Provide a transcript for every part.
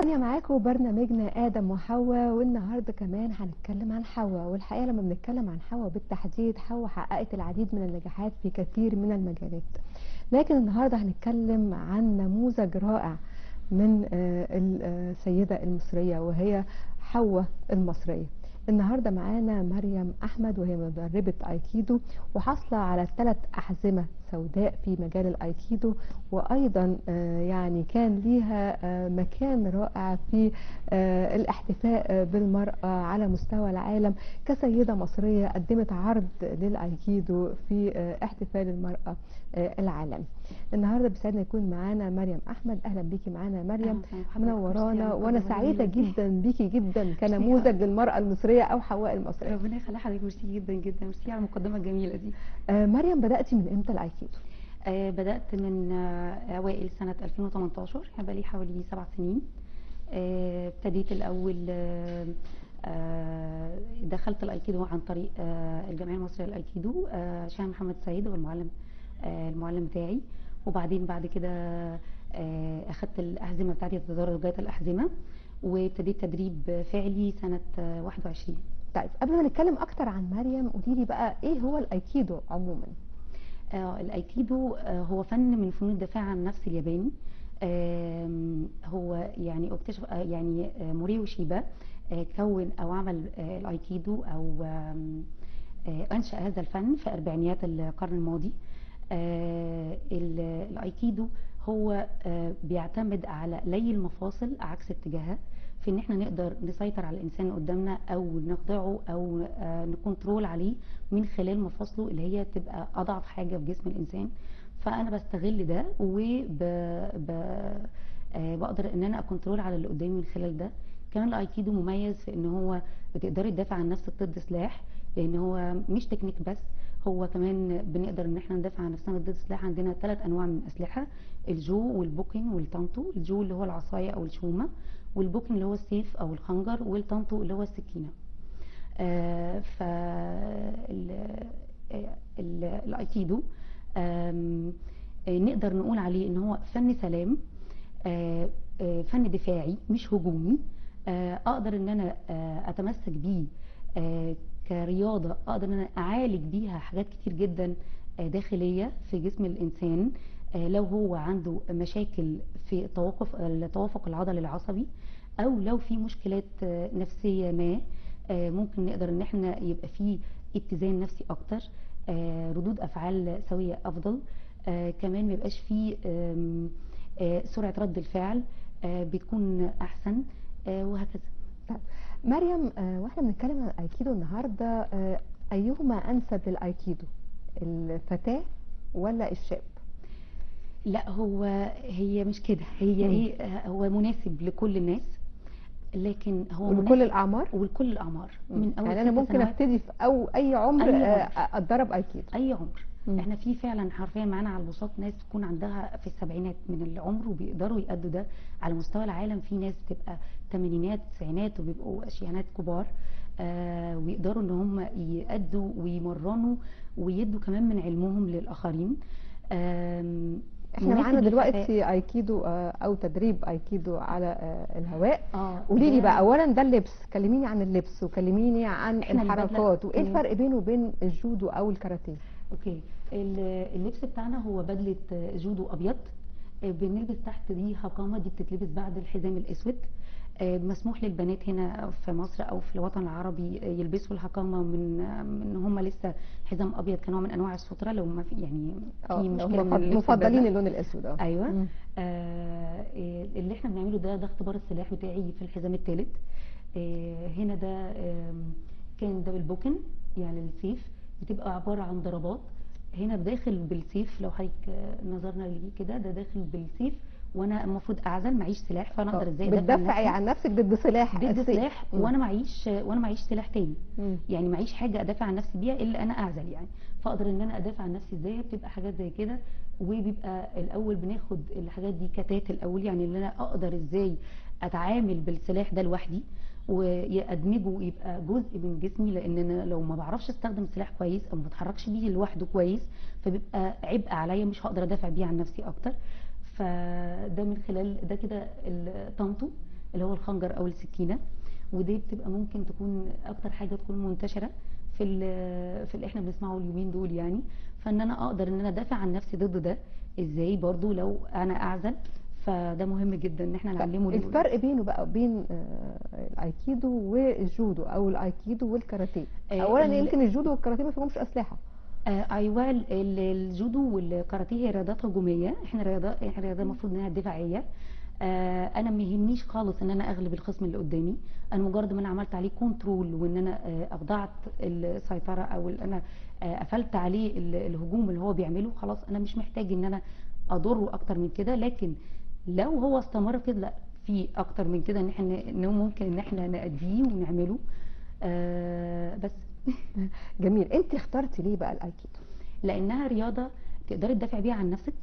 تانية معاكم برنامجنا آدم وحواء، والنهاردة كمان هنتكلم عن حواء. والحقيقة لما بنتكلم عن حواء بالتحديد، حواء حققت العديد من النجاحات في كثير من المجالات، لكن النهاردة هنتكلم عن نموذج رائع من السيدة المصرية وهي حواء المصرية. النهاردة معانا مريم أحمد، وهي مدربة أيكيدو وحاصلة على 3 أحزمة سوداء في مجال الأيكيدو، وأيضا يعني كان ليها مكان رائع في الاحتفاء بالمرأة على مستوى العالم كسيدة مصرية قدمت عرض للأيكيدو في احتفال المرأة العالمي. النهاردة بيسعدنا يكون معانا مريم أحمد. أهلا بيكي معانا مريم، منورانا، وأنا سعيدة جدا بيكي جدا كنموذج للمرأة المصرية أو حواء المصرية. ربنا يخلي حضرتك، ميرسي جدا جدا، ميرسي على المقدمة الجميلة دي. مريم، بدأتي من إمتى الأيكيدو؟ بدأت من أوائل سنة 2018، يعني بقالي حوالي 7 سنين. ابتديت الأول، دخلت الأيكيدو عن طريق الجمعية المصرية للأيكيدو، شاه محمد سيد هو المعلم بتاعي. وبعدين بعد كده أخدت الأحزمة بتاعتي، تدرجات الأحزمة، وابتديت تدريب فعلي سنة 21. طيب قبل ما نتكلم أكتر عن مريم، قولي لي بقى إيه هو الأيكيدو عموما؟ الأيكيدو هو فن من فنون الدفاع عن النفس الياباني. هو يعني اكتشف، يعني موريو شيبا كون أو عمل الأيكيدو أو أنشأ هذا الفن في أربعينيات القرن الماضي. الأيكيدو هو بيعتمد على لي المفاصل عكس اتجاهها، في ان احنا نقدر نسيطر على الانسان قدامنا او نخضعه او ن control عليه من خلال مفاصله اللي هي تبقى اضعف حاجة في جسم الانسان. فانا بستغل ده وبقدر ان انا ا control على اللي قدامي من خلال ده. كمان الايكيدو مميز في ان هو بتقدري تدافع عن نفسك ضد سلاح، لان هو مش تكنيك بس، هو كمان بنقدر ان احنا ندافع عن نفسنا ضد السلاح. عندنا 3 انواع من الاسلحة: الجو والبوكين والتانتو. الجو اللي هو العصاية او الشومه، والبوكين اللي هو السيف او الخنجر، والتانتو اللي هو السكينة. ف الايكيدو نقدر نقول عليه ان هو فن سلام، فن دفاعي مش هجومي. اقدر ان انا اتمسك بيه كرياضة، اقدر ان انا اعالج بيها حاجات كتير جدا داخلية في جسم الانسان. لو هو عنده مشاكل في التوافق العضلي العصبي، او لو في مشكلات نفسية ما، ممكن نقدر ان احنا يبقى فيه اتزان نفسي اكتر، ردود افعال سوية افضل، كمان ما يبقاش فيه سرعة رد الفعل بتكون احسن، وهكذا. طيب مريم، واحنا بنتكلم عن الايكيدو النهارده، ايهما انسب للايكيدو، الفتاة ولا الشاب؟ لا، هو هي مش كده، هي ايه، هو مناسب لكل الناس، لكن هو ولكل الاعمار، ولكل الاعمار. من اول يعني انا ممكن ابتدي في او اي عمر اتدرب ايكيدو، اي عمر. احنا في فعلا حرفيا معانا على البساط ناس تكون عندها في السبعينات من العمر وبيقدروا يأدوا ده. على مستوى العالم في ناس بتبقى تمانينات تسعينات وبيبقوا اشيانات كبار، ويقدروا ان هم يأدوا ويمرنوا ويدوا كمان من علمهم للاخرين. احنا معانا دلوقتي ايكيدو او تدريب ايكيدو على الهواء. قولي لي بقى اولا ده اللبس، كلميني عن اللبس وكلميني عن الحركات، وايه الفرق بينه وبين الجودو او الكاراتيه؟ okay، اللبس بتاعنا هو بدله جودو ابيض، بنلبس تحت دي هكامه، دي بتتلبس بعد الحزام الاسود. مسموح للبنات هنا في مصر او في الوطن العربي يلبسوا الهكامه من هم لسه حزام ابيض كنوع من انواع السترة، لو ما في يعني في مشكلة من مفضلين اللون الاسود. ايوه. اللي احنا بنعمله ده اختبار السلاح بتاعي في الحزام الثالث. هنا ده كان ده بالبوكن، يعني السيف، بتبقى عبارة عن ضربات. هنا بداخل بالسيف، لو حضرتك نظرنا ليه كده، ده داخل بالسيف وانا المفروض اعزل، معيش سلاح، فانا اقدر ازاي بتدافعي عن نفسك ضد سلاح، ضد سلاح، وانا معيش سلاح تاني. يعني معيش حاجة ادافع عن نفسي بيها الا انا اعزل يعني. فاقدر ان انا ادافع عن نفسي ازاي؟ بتبقى حاجات زي كده، وبيبقى الاول بناخد الحاجات دي كتات الاول، يعني ان انا اقدر ازاي اتعامل بالسلاح ده لوحدي وادمجه يبقى جزء من جسمي، لان انا لو ما بعرفش استخدم السلاح كويس او ما بتحركش بيه لوحده كويس فبيبقى عبء عليا، مش هقدر ادافع بيه عن نفسي اكتر. فده من خلال ده كده الطنطو، اللي هو الخنجر او السكينة، ودي بتبقى ممكن تكون اكتر حاجة تكون منتشرة في اللي احنا بنسمعه اليومين دول يعني. فان انا اقدر ان انا ادافع عن نفسي ضد ده ازاي برضو لو انا اعزل، فده مهم جدا ان احنا نعلمه. الفرق بينه بقى وبين الايكيدو والجودو او الايكيدو والكاراتيه، اولا يمكن الجودو والكاراتيه ما فيهمش اسلحة. ايوه، الجودو والكاراتيه هي رياضات هجومية، احنا رياضة المفروض انها دفاعية. انا ما يهمنيش خالص ان انا اغلب الخصم اللي قدامي، انا مجرد ما انا عملت عليه control وان انا اخضعت السيطرة او انا قفلت عليه الهجوم اللي هو بيعمله، خلاص انا مش محتاج ان انا اضره اكتر من كده. لكن لو هو استمر كده لا، في اكتر من كده ان احنا ممكن ان احنا نأديه ونعمله. بس جميل. انت اخترتي ليه بقى الايكيدو؟ لانها رياضة تقدري تدافعي بيها عن نفسك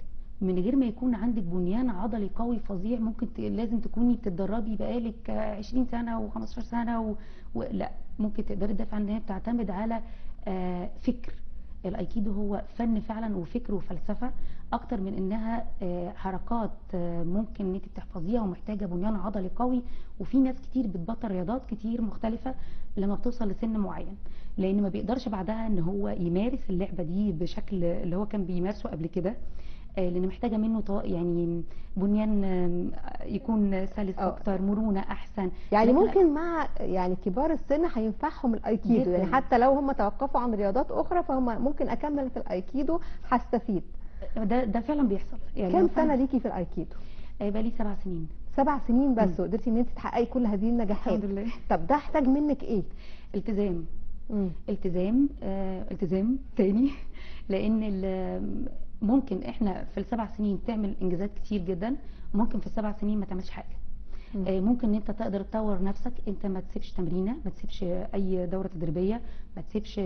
من غير ما يكون عندك بنيان عضلي قوي فظيع، ممكن لازم تكوني بتتدربي بقالك 20 سنة و15 سنة لا، ممكن تقدري تدافعي عنها. بتعتمد على فكر. الايكيدو هو فن فعلا وفكر وفلسفة اكتر من انها حركات ممكن ان انت بتحفظيها ومحتاجة بنيان عضلي قوي. وفي ناس كتير بتبطل رياضات كتير مختلفة لما بتوصل لسن معين، لان ما بيقدرش بعدها ان هو يمارس اللعبة دي بشكل اللي هو كان بيمارسه قبل كده، لان محتاجه منه يعني بنيان يكون سلس اكتر، مرونة احسن. يعني ممكن مع يعني كبار السن هينفعهم الايكيدو، يعني حتى لو هم توقفوا عن رياضات اخرى فهم ممكن اكمل في الايكيدو هستفيد. ده فعلا بيحصل. يعني كم سنة ليكي في الايكيدو؟ بقالي 7 سنين. 7 سنين بس وقدرتي ان انت تحققي كل هذه النجاحات؟ الحمد لله. طب ده احتاج منك ايه؟ التزام. التزام، التزام تاني، لان ممكن احنا في ال7 سنين تعمل انجازات كتير جدا، ممكن في ال7 سنين ما تعملش حاجة. ممكن ان انت تقدر تطور نفسك، انت ما تسيبش تمرينه، ما تسيبش اي دوره تدريبية، ما تسيبش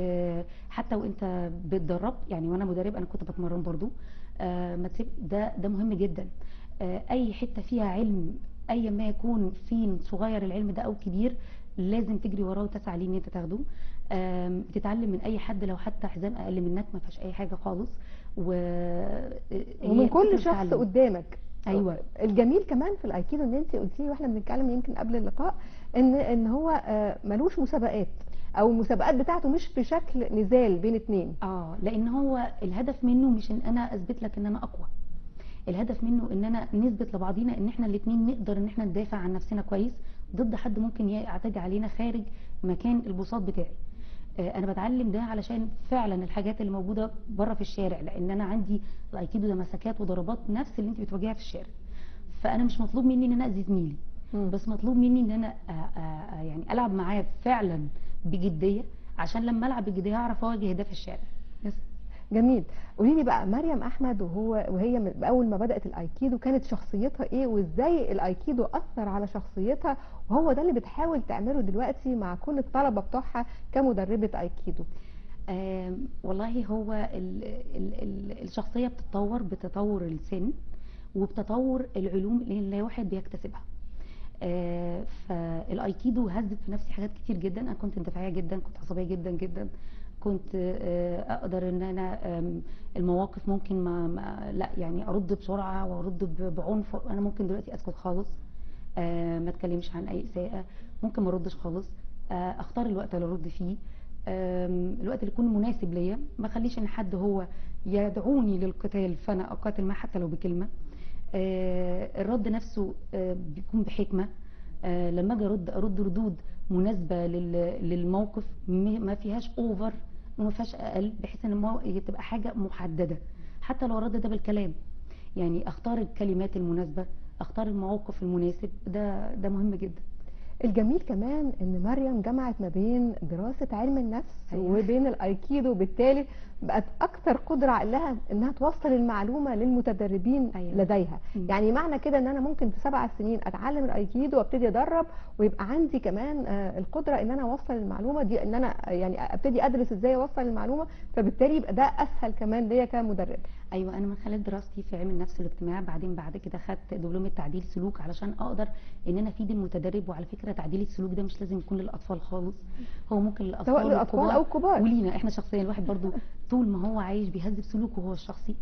حتى وانت بتدرب. يعني وانا مدرب انا كنت بتمرن برضو، ما تسيب ده مهم جدا. اي حتة فيها علم، اي ما يكون فين صغير العلم ده او كبير، لازم تجري وراه وتسعى ليه ان انت تاخده. تتعلم من اي حد لو حتى حزام اقل منك، ما فيهاش اي حاجة خالص. ومن كل شخص قدامك. ايوه. الجميل كمان في الايكيدو ان انت قلتي واحنا بنتكلم يمكن قبل اللقاء ان هو ملوش مسابقات، او المسابقات بتاعته مش بشكل نزال بين اتنين. لان هو الهدف منه مش ان انا اثبت لك ان انا اقوى، الهدف منه ان انا نثبت لبعضينا ان احنا الاتنين نقدر ان احنا ندافع عن نفسنا كويس ضد حد ممكن يعتدي علينا خارج مكان البساط بتاعي. انا بتعلم ده علشان فعلا الحاجات اللي موجودة بره في الشارع، لان انا عندي الايكيدو ده مسكات وضربات نفس اللي انت بتواجهها في الشارع. فانا مش مطلوب مني ان انا اذي زميلي، بس مطلوب مني ان انا يعني العب معاه فعلا بجدية، عشان لما العب بجدية اعرف اواجه ده في الشارع. بس. جميل. قولي لي بقى مريم احمد وهي اول ما بدات الايكيدو كانت شخصيتها ايه، وازاي الايكيدو اثر على شخصيتها، وهو ده اللي بتحاول تعمله دلوقتي مع كل الطلبة بتوعها كمدربه ايكيدو؟ والله هو ال ال ال الشخصية بتتطور بتطور السن وبتطور العلوم اللي الواحد بيكتسبها. فالايكيدو هذب في نفسي حاجات كتير جدا. انا كنت اندفاعيه جدا، كنت عصبية جدا جدا، كنت اقدر ان انا المواقف ممكن ما لا يعني ارد بسرعة وارد بعنف. انا ممكن دلوقتي اسكت خالص، ما اتكلمش عن اي اساءه، ممكن ما اردش خالص، اختار الوقت اللي ارد فيه، الوقت اللي يكون مناسب ليا، ما اخليش ان حد هو يدعوني للقتال فانا اقاتل معاه حتى لو بكلمه. الرد نفسه بيكون بحكمه، لما اجي ارد ردود مناسبة للموقف، ما فيهاش over وما فيهاش اقل، بحيث ان تبقى حاجة محددة. حتى لو الرد ده بالكلام، يعني اختار الكلمات المناسبة، اختار الموقف المناسب، ده مهم جدا. الجميل كمان ان مريم جمعت ما بين دراسة علم النفس وبين الايكيدو، وبالتالي بقت اكثر قدرة لها انها توصل المعلومة للمتدربين لديها. يعني معنى كده ان انا ممكن في 7 سنين اتعلم الايكيدو وابتدي ادرب، ويبقى عندي كمان القدرة ان انا اوصل المعلومة دي، ان انا يعني ابتدي ادرس ازاي اوصل المعلومة، فبالتالي يبقى ده اسهل كمان ليا كمدرب. ايوه، انا من خلال دراستي في علم النفس والاجتماع، بعدين بعد كده خدت دبلومه تعديل سلوك علشان اقدر ان انا افيد المتدرب. وعلى فكرة تعديل السلوك ده مش لازم يكون للاطفال خالص، هو ممكن للاطفال سواء للاطفال او الكبار ولينا احنا شخصيا. الواحد برضو طول ما هو عايش بيهذب سلوكه هو الشخصي.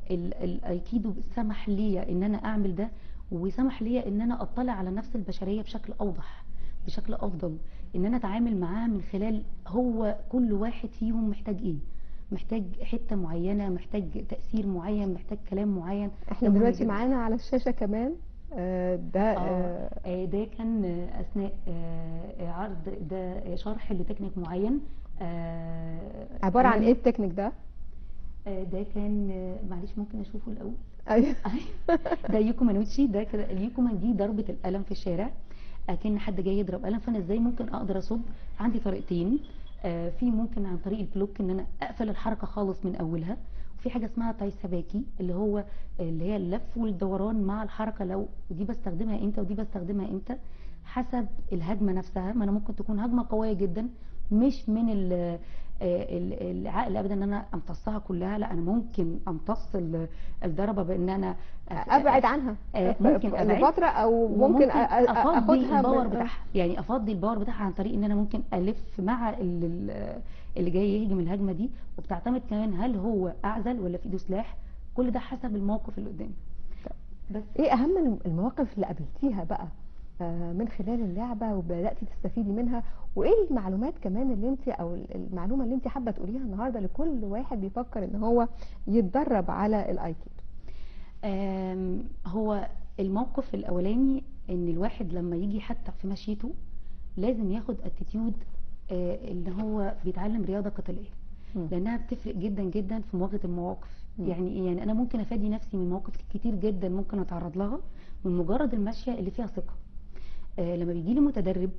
فالايكيدو سمح لي ان انا اعمل ده، وسمح لي ان انا اطلع على نفس البشرية بشكل اوضح، بشكل افضل، ان انا اتعامل معاها من خلال هو كل واحد فيهم محتاج ايه، محتاج حتة معينة، محتاج تاثير معين، محتاج كلام معين. احنا دلوقتي معانا على الشاشة كمان ده ده كان اثناء عرض، ده شرح لتكنيك معين. عبارة عن ايه التكنيك ده؟ ده كان معلش ممكن اشوفه الاول؟ ايوه ده yokomen uchi. ده كده ال yokomen دي ضربه القلم في الشارع، اكن حد جاي يضرب قلم، فانا ازاي ممكن اقدر اصد؟ عندي طريقتين، في ممكن عن طريق ال block ان انا اقفل الحركة خالص من اولها، وفي حاجة اسمها tai sabaki اللي هي اللف والدوران مع الحركة. لو دي بستخدمها امتى ودي بستخدمها امتى حسب الهجمة نفسها. ما انا ممكن تكون هجمة قوية جدا مش من العقل ابدا ان انا امتصها كلها، لا انا ممكن امتص الضربة بان انا ابعد عنها، ممكن ابعد لفترة، او ممكن افضي ال power بتاعها، يعني افضي ال power بتاعها عن طريق ان انا ممكن الف مع اللي جاي يهجم الهجمة دي. وبتعتمد كمان هل هو اعزل ولا في ايده سلاح، كل ده حسب الموقف اللي قدامي. بس ايه اهم المواقف اللي قابلتيها بقى من خلال اللعبة وبداتي تستفيدي منها، وايه المعلومات كمان اللي انت او المعلومة اللي انت حابة تقوليها النهارده لكل واحد بيفكر ان هو يتدرب على الايكيدو؟ هو الموقف الاولاني ان الواحد لما يجي حتى في مشيته لازم ياخد attitude ان هو بيتعلم رياضة قتالية، لانها بتفرق جدا جدا في مواجهة المواقف. يعني ايه؟ يعني انا ممكن افادي نفسي من مواقف كتير جدا ممكن اتعرض لها من مجرد المشية اللي فيها ثقة. لما بيجي لي متدرب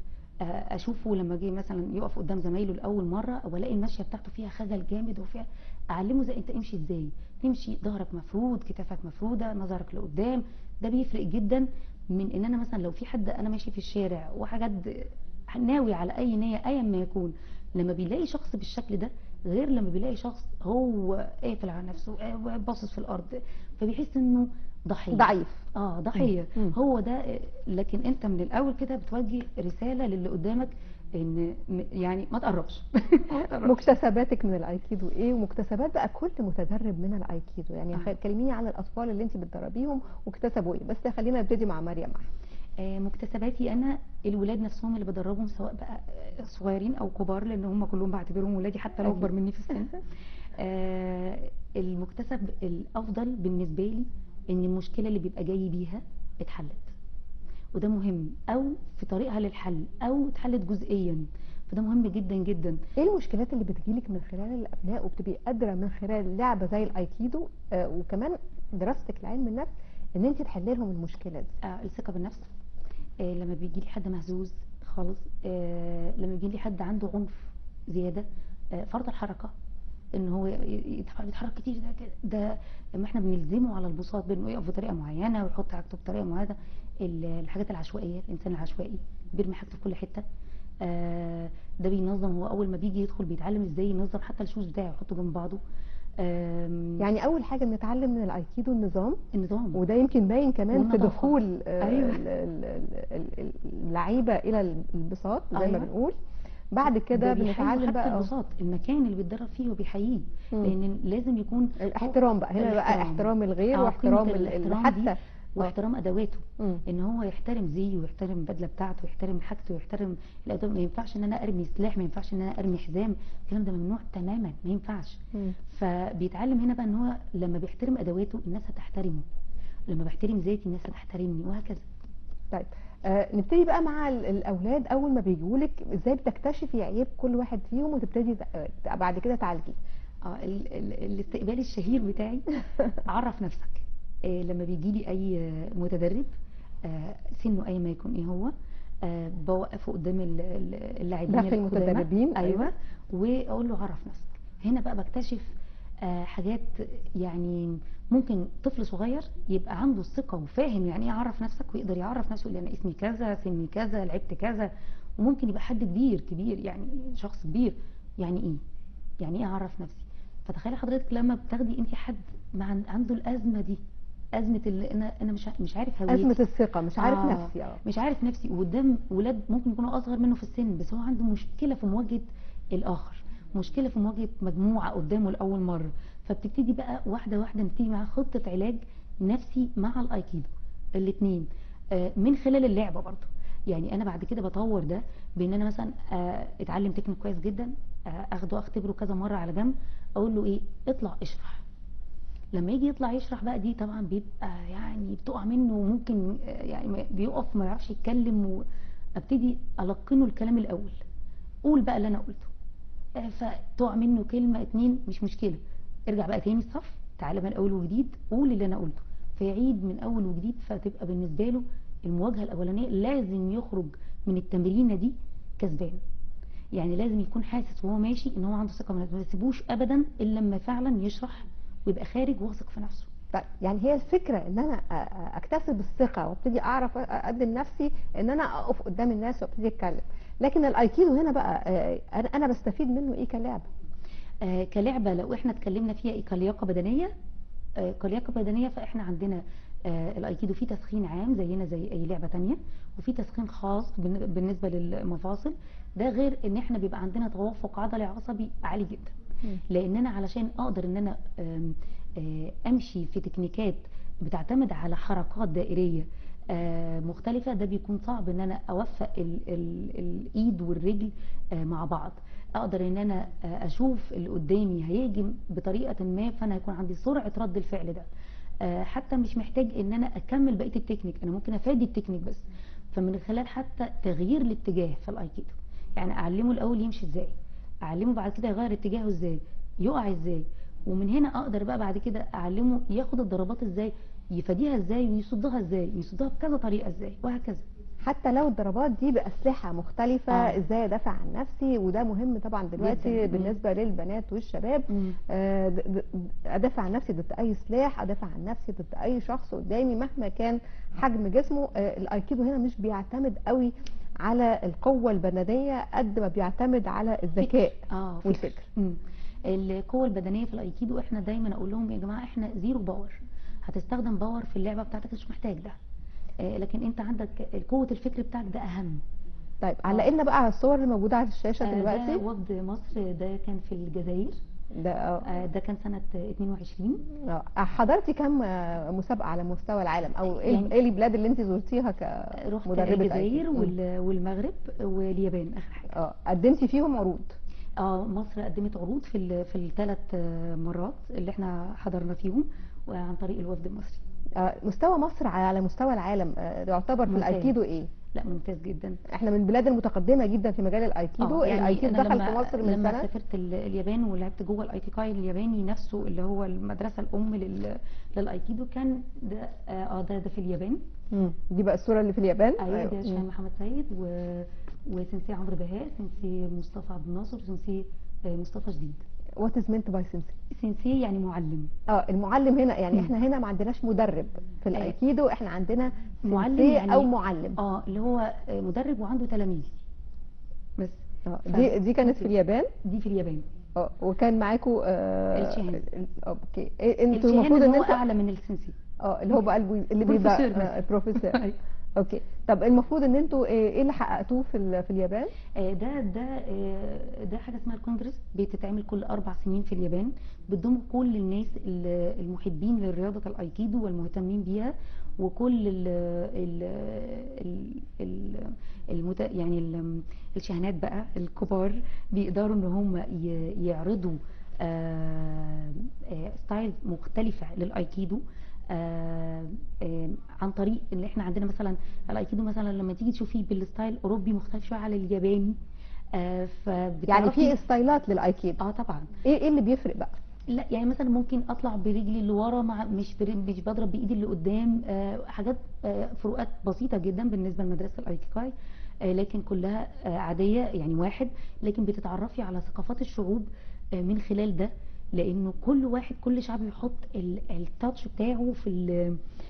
اشوفه لما جه مثلا يقف قدام زمايله لاول مرة، والاقي المشية بتاعته فيها خجل جامد وفيها، اعلمه زي انت امشي ازاي، تمشي ظهرك مفرود، كتافك مفروده، نظرك لقدام. ده بيفرق جدا من ان انا مثلا لو في حد انا ماشي في الشارع وحاجات ناوي على اي نيه ايا ما يكون، لما بيلاقي شخص بالشكل ده غير لما بيلاقي شخص هو قافل على نفسه باصص في الارض، فبيحس انه ضحية، ضعيف، ضحية. هو ده. لكن انت من الاول كده بتوجه رسالة للي قدامك ان يعني ما تقربش. مكتسباتك من الايكيدو ايه، ومكتسبات بقى كل متدرب من الايكيدو؟ يعني كلميني عن الاطفال اللي انت بتدربيهم واكتسبوا ايه، بس خلينا نبتدي مع مريم. مكتسباتي انا الولاد نفسهم اللي بدربهم، سواء بقى صغيرين او كبار، لان هم كلهم بعتبرهم ولادي حتى لو اكبر مني في السن. المكتسب الافضل بالنسبة لي ان المشكلة اللي بيبقى جاي بيها اتحلت، وده مهم، او في طريقها للحل، او اتحلت جزئيا، فده مهم جدا جدا. ايه المشكلات اللي بتجيلك من خلال الابناء وبتبقي قادرة من خلال لعبه زي الايكيدو وكمان دراستك لعلم النفس ان انت تحلي لهم المشكلة دي؟ الثقة بالنفس. لما بيجي لي حد مهزوز خالص، لما بيجي لي حد عنده عنف زيادة، فرط الحركة، ان هو بيتحرك كتير، ده لما احنا بنلزمه على البساط بانه يقف بطريقة معينة ويحط حاجته بطريقة معينة. الحاجات العشوائية، الانسان العشوائي بيرمي حاجته في كل حتة، ده بينظم. هو اول ما بيجي يدخل بيتعلم ازاي ينظم حتى ال shoes بتاعه يحطه جنب بعضه. يعني اول حاجة بنتعلم من الايكيدو النظام، النظام، وده يمكن باين كمان في دخول أيوة. اللعيبة الى البساط زي ما بنقول. بعد كده بنتعلم بقى البساط، المكان اللي بيتدرب فيه وبيحييه، لان لازم يكون الاحترام بقى هنا، بقى احترام الغير واحترام حتى واحترام ادواته، ان هو يحترم زيه ويحترم البدلة بتاعته ويحترم حاجته ويحترم الادوات. ما ينفعش ان انا ارمي سلاح، ما ينفعش ان انا ارمي حزام، الكلام ده ممنوع تماما، ما ينفعش. فبيتعلم هنا بقى ان هو لما بيحترم ادواته الناس هتحترمه، لما بحترم ذاتي الناس هتحترمني، وهكذا. طيب نبتدي بقى مع الاولاد. اول ما بيجولك ازاي بتكتشفي عيب كل واحد فيهم وتبتدي بعد كده تعالجيه؟ الاستقبال الشهير بتاعي عرف نفسك. لما بيجي لي اي متدرب سنة اي ما يكون ايه هو، بوقفه قدام اللاعبين داخل المتدربين، ايوه، واقول له عرف نفسك. هنا بقى بكتشف حاجات، يعني ممكن طفل صغير يبقى عنده الثقة وفاهم يعني ايه عرف نفسك، ويقدر يعرف نفسه يقول انا اسمي كذا، سني كذا، لعبت كذا. وممكن يبقى حد كبير كبير، يعني شخص كبير، يعني ايه، يعني ايه اعرف نفسي؟ فتخيلي حضرتك لما بتاخدي انت حد مع عنده الازمة دي، ازمة اللي انا مش عارف هويتي، ازمة الثقة، مش عارف نفسي، مش عارف نفسي، وقدام ولاد ممكن يكونوا اصغر منه في السن، بس هو عنده مشكلة في مواجهة الاخر، مشكلة في مواجهة مجموعة قدامه لاول مرة. فبتبتدي بقى واحدة واحدة نبتدي معاه خطه علاج نفسي مع الايكيدو. الاثنين من خلال اللعبة برضو. يعني انا بعد كده بطور ده بان انا مثلا اتعلم تكنيك كويس جدا، اخده اختبره كذا مرة على جنب، اقول له ايه اطلع اشرح. لما يجي يطلع يشرح بقى دي طبعا بيبقى يعني بتقع منه، وممكن يعني بيقف ما يعرفش يتكلم، وابتدي القنه الكلام الاول، قول بقى اللي انا قلته، فتقع منه كلمة اتنين مش مشكلة، ارجع بقى تاني الصف، تعالى من اول وجديد قول اللي انا قلته، فيعيد من اول وجديد. فتبقى بالنسبة له المواجهة الاولانية لازم يخرج من التمرينه دي كسبان، يعني لازم يكون حاسس وهو ماشي ان هو عنده ثقة من نفسه، ما يسيبوش ابدا الا لما فعلا يشرح ويبقى خارج واثق في نفسه. طيب يعني هي الفكرة ان انا اكتسب الثقة وابتدي اعرف اقدم نفسي، ان انا اقف قدام الناس وابتدي اتكلم. لكن الايكيدو هنا بقى انا بستفيد منه ايه كلعبة؟ كلعبة لو احنا اتكلمنا فيها إيه كلياقه بدنية، كلياقه بدنية فاحنا عندنا الايكيدو فيه تسخين عام زينا زي اي لعبه تانية، وفي تسخين خاص بالنسبة للمفاصل، ده غير ان احنا بيبقى عندنا توافق عضلي عصبي عالي جدا. لان انا علشان اقدر ان انا امشي في تكنيكات بتعتمد على حركات دائريه مختلفة، ده بيكون صعب ان انا اوفق الايد والرجل مع بعض. اقدر ان انا اشوف اللي قدامي هيهجم بطريقة ما، فانا هيكون عندي سرعة رد الفعل ده. حتى مش محتاج ان انا اكمل بقية التكنيك، انا ممكن افادي التكنيك بس. فمن خلال حتى تغيير الاتجاه في الايكيدو، يعني اعلمه الاول يمشي ازاي، اعلمه بعد كده يغير اتجاهه ازاي، يقع ازاي، ومن هنا اقدر بقى بعد كده اعلمه ياخد الضربات ازاي، يفاديها ازاي، ويصدها ازاي، يصدها بكذا طريقه ازاي، وهكذا. حتى لو الضربات دي بأسلحة مختلفة، ازاي ادافع عن نفسي، وده مهم طبعا دلوقتي بالنسبة للبنات والشباب. ادافع عن نفسي ضد اي سلاح، ادافع عن نفسي ضد اي شخص قدامي مهما كان حجم جسمه. الايكيدو هنا مش بيعتمد قوي على القوة البدنية قد ما بيعتمد على الذكاء والفكر. القوة البدنية في الايكيدو احنا دايما اقول لهم يا جماعة احنا zero power، هتستخدم power في اللعبة بتاعتك مش محتاج ده، لكن انت عندك قوة الفكر بتاعك ده اهم. طيب علقنا بقى على الصور اللي موجودة على الشاشة دلوقتي. ده وفد مصر، ده كان في الجزائر، ده ده كان سنة 22. حضرتي كم مسابقة على مستوى العالم، او ايه يعني ايه البلاد اللي انت زرتيها كمدربه؟ رحت الجزائر والمغرب واليابان اخر حاجة. قدمتي فيهم عروض؟ مصر قدمت عروض في الثلاث مرات اللي احنا حضرنا فيهم، وعن طريق الوفد المصري. مستوى مصر على مستوى العالم يعتبر في الايكيدو ايه؟ لا ممتاز جدا، احنا من البلاد المتقدمة جدا في مجال الايكيدو. يعني الايكيدو دخل في مصر من لما سنة. سافرت اليابان ولعبت جوه الايكيكاي الياباني نفسه اللي هو المدرسة الام للايكيدو، كان ده ده في اليابان. دي بقى الصورة اللي في اليابان. ايوه ده شيخ محمد سيد وسنسي عمرو بهاء، سنسي مصطفى عبد الناصر، سنسي مصطفى جديد. What is meant by sensei؟ sensei يعني معلم. المعلم هنا يعني احنا هنا ما عندناش مدرب في الايكيدو، احنا عندنا معلم يعني او معلم، اللي هو مدرب وعنده تلاميذ بس. دي كانت في اليابان؟ دي في اليابان. وكان معاكم الشيهان. okay، انتوا المفروض ان انتوا اعلى من السنسي، اللي هو بقى اللي بيبقى البروفيسور. okay، طب المفروض ان انتوا ايه اللي حققتوه في اليابان؟ ده ده ده حاجة اسمها الكونجرس، بتتعمل كل 4 سنين في اليابان، بتضم كل الناس المحبين لرياضه الايكيدو والمهتمين بيها، وكل ال ال ال يعني الشهنات بقى الكبار بيقدروا ان هم يعرضوا style مختلفة للايكيدو، عن طريق ان احنا عندنا مثلا الايكيدو مثلا لما تيجي تشوفيه بال style الاوروبي مختلف شوية على الياباني. يعني في ستايلات للايكيدو؟ طبعا. ايه اللي بيفرق بقى؟ لا يعني مثلا ممكن اطلع برجلي اللي ورا مع مش بضرب بايدي اللي قدام، حاجات فروقات بسيطة جدا بالنسبة لمدرسة الايكيكاي، لكن كلها عادية يعني واحد. لكن بتتعرفي على ثقافات الشعوب من خلال ده، لانه كل واحد كل شعب بيحط ال touch بتاعه في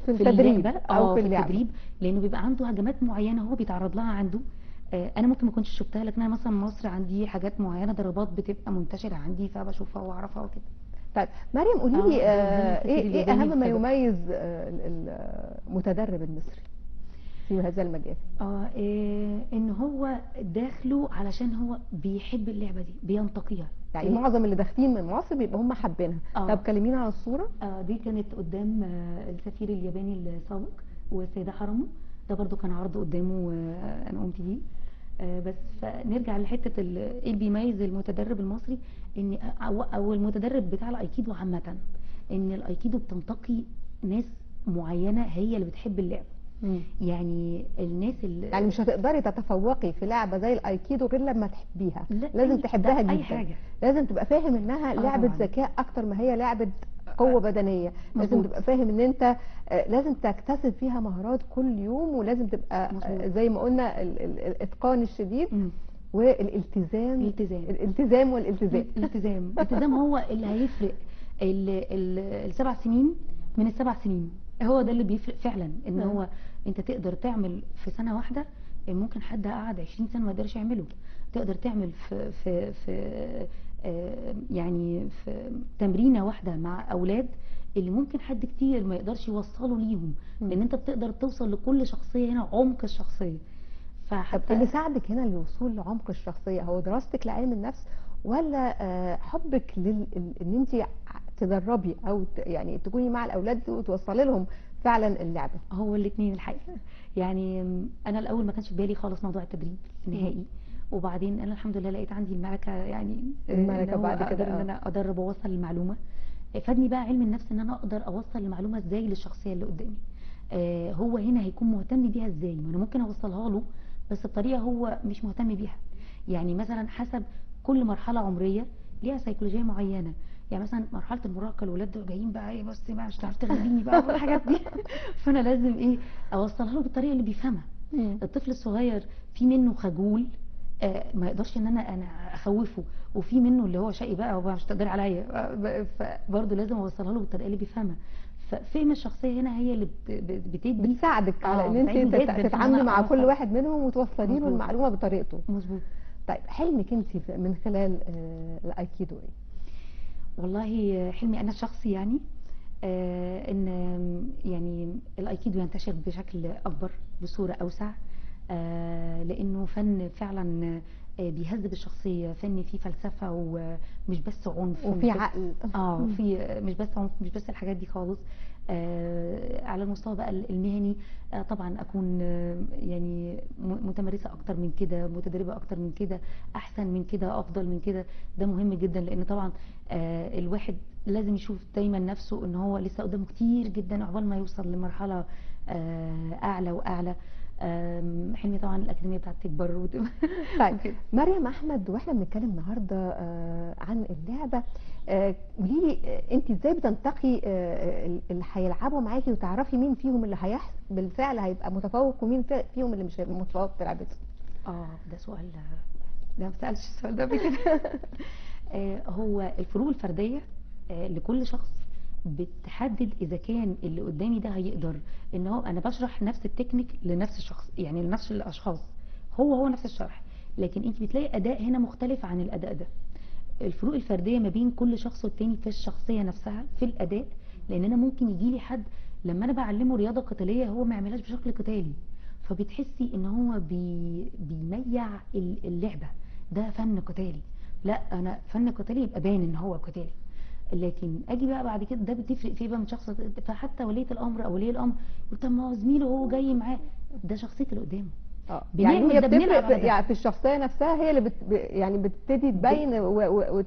التدريب او في التدريب، لانه بيبقى عنده هجمات معينة هو بيتعرض لها عنده. انا ممكن ما كنتش شفتها، لكن انا مثلا مصر عندي حاجات معينة، ضربات بتبقى منتشرة عندي فبشوفها واعرفها وكده. طيب مريم قولي لي ايه اهم ما يميز المتدرب المصري في هذا المجال؟ ان هو داخله علشان هو بيحب اللعبة دي، بينتقيها. يعني معظم اللي داخلين من مصر بيبقى هم حابينها. طب كلمينا على الصورة. دي كانت قدام السفير الياباني السابق والسيدة حرمه، ده برضو كان عرض قدامه انا قمت بيه. بس فنرجع لحته ايه اللي بيميز المتدرب المصري، ان او المتدرب بتاع الايكيدو عامة، ان الايكيدو بتنتقي ناس معينة هي اللي بتحب اللعب. يعني الناس اللي يعني مش هتقدري تتفوقي في لعبه زي الايكيدو غير لما تحبيها. لازم تحبها جدا، اي حاجة لازم تبقى فاهم انها لعبه ذكاء اكتر ما هي لعبه قوة بدنية. لازم تبقى فاهم ان انت لازم تكتسب فيها مهارات كل يوم، ولازم تبقى زي ما قلنا الاتقان الشديد والالتزام. الالتزام والالتزام. الالتزام هو اللي هيفرق. السبع سنين من السبع سنين هو ده اللي بيفرق فعلا، ان هو انت تقدر تعمل في سنة واحدة ممكن حد قعد 20 سنة ما قدرش يعمله. تقدر تعمل في في في يعني في تمرينه واحدة مع اولاد اللي ممكن حد كتير ما يقدرش يوصله ليهم، لان انت بتقدر توصل لكل شخصية هنا عمق الشخصية. فحتى طب اللي ساعدك هنا للوصول لعمق الشخصية هو دراستك لعلم النفس، ولا حبك ان انت تدربي او يعني تكوني مع الاولاد وتوصلي لهم فعلا اللعبة؟ هو الاثنين الحقيقة. يعني انا الاول ما كانش في بالي خالص موضوع التدريب نهائي، وبعدين انا الحمد لله لقيت عندي الملكة، يعني الملكة بعد كده ان انا ادرب واوصل المعلومة. فادني بقى علم النفس ان انا اقدر اوصل المعلومة ازاي للشخصية اللي قدامي، هو هنا هيكون مهتم بيها ازاي. ما انا ممكن اوصلها له بس بطريقة هو مش مهتم بيها. يعني مثلا حسب كل مرحلة عمرية ليها سيكولوجية معينة. يعني مثلا مرحلة المراهقة الولاد دول جايين بقى ايه، بصي بقى مش هتعرفي تغلبيني بقى والحاجات دي فانا لازم ايه اوصلها له بالطريقة اللي بيفهمها. الطفل الصغير في منه خجول، ما يقدرش ان انا اخوفه، وفي منه اللي هو شقي بقى ومش تقدر عليا، فبرضه لازم اوصلها له بالطريقة اللي بيفهمها. ففهم الشخصية هنا هي اللي بتدي بتساعدك على ان انت تتعاملي مع كل واحد منهم وتوصلي له المعلومة بطريقته. مظبوط. طيب حلمك انت من خلال الايكيدو ايه؟ والله حلمي انا الشخصي يعني ان يعني الايكيدو ينتشر بشكل اكبر بصورة اوسع، لانه فن فعلا بيهذب الشخصية، فن فيه فلسفة ومش بس عنف وفي عقل، في مش بس عنف، مش بس الحاجات دي خالص. على المستوى بقى المهني طبعا اكون يعني متمرسه اكتر من كده، متدربه اكتر من كده، احسن من كده، افضل من كده. ده مهم جدا، لان طبعا الواحد لازم يشوف دايما نفسه ان هو لسه قدامه كتير جدا عقبال ما يوصل لمرحلة اعلى واعلى. حلمي طبعا الاكاديمية بتاعتي تكبر. طيب مريم احمد، واحنا بنتكلم النهارده عن اللعبة، قولي لي انت ازاي بتنتقي اللي هيلعبوا معاكي وتعرفي مين فيهم اللي هيحصل بالفعل هيبقى متفوق ومين فيهم اللي مش هيبقى متفوق في لعبته؟ ده سؤال، ده ما سالتش السؤال ده قبل كده. هو الفروق الفردية لكل شخص بتحدد اذا كان اللي قدامي ده هيقدر ان هو، انا بشرح نفس التكنيك لنفس الشخص، يعني لنفس الاشخاص، هو نفس الشرح، لكن انت بتلاقي اداء هنا مختلف عن الاداء ده. الفروق الفردية ما بين كل شخص والتاني في الشخصية نفسها في الاداء، لان انا ممكن يجي لي حد لما انا بعلمه رياضة قتالية هو ما يعملهاش بشكل قتالي، فبتحسي ان هو بيميع اللعبة. ده فن قتالي، لا انا فن قتالي يبقى باين ان هو قتالي، لكن اجي بقى بعد كده ده بتفرق فيه بقى من شخص. فحتى ولية الامر او ولي الامر يقول طب ما هو زميله هو جاي معاه، ده شخصية اللي قدامه. يعني هي بتفرق في, يعني في الشخصية نفسها، هي اللي يعني بتبتدي تبين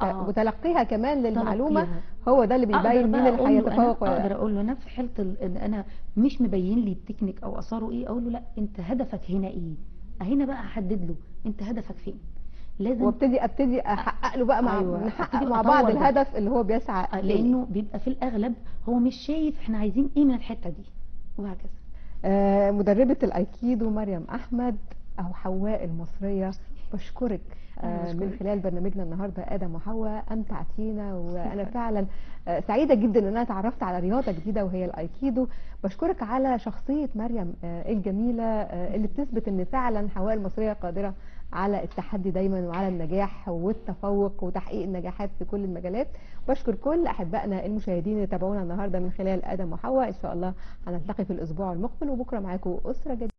وتلقيها كمان للمعلومة. تلقيها. هو ده اللي بيبين مين اللي هيتفوق. اقدر اقول له انا في حاله ان انا مش مبين لي التكنيك او اثاره ايه، اقول له لا انت هدفك هنا ايه، هنا بقى احدد له انت هدفك فين، لازم وابتدي احقق له بقى مع نحقق مع بعض الهدف اللي هو بيسعى، لانه بيبقى في الاغلب هو مش شايف احنا عايزين ايه من الحتة دي وهكذا. مدربة الايكيدو مريم احمد او حواء المصرية، بشكرك من خلال برنامجنا النهارده ادم وحواء، امتعتينا، وانا فعلا سعيدة جدا ان انا اتعرفت على رياضة جديدة وهي الايكيدو. بشكرك على شخصية مريم الجميلة اللي بتثبت ان فعلا حواء المصرية قادرة على التحدي دايما وعلى النجاح والتفوق وتحقيق النجاحات في كل المجالات. بشكر كل احبائنا المشاهدين اللي تابعونا النهارده من خلال ادم وحواء. ان شاء الله هنلتقي في الاسبوع المقبل، وبكره معاكم اسره جديدة.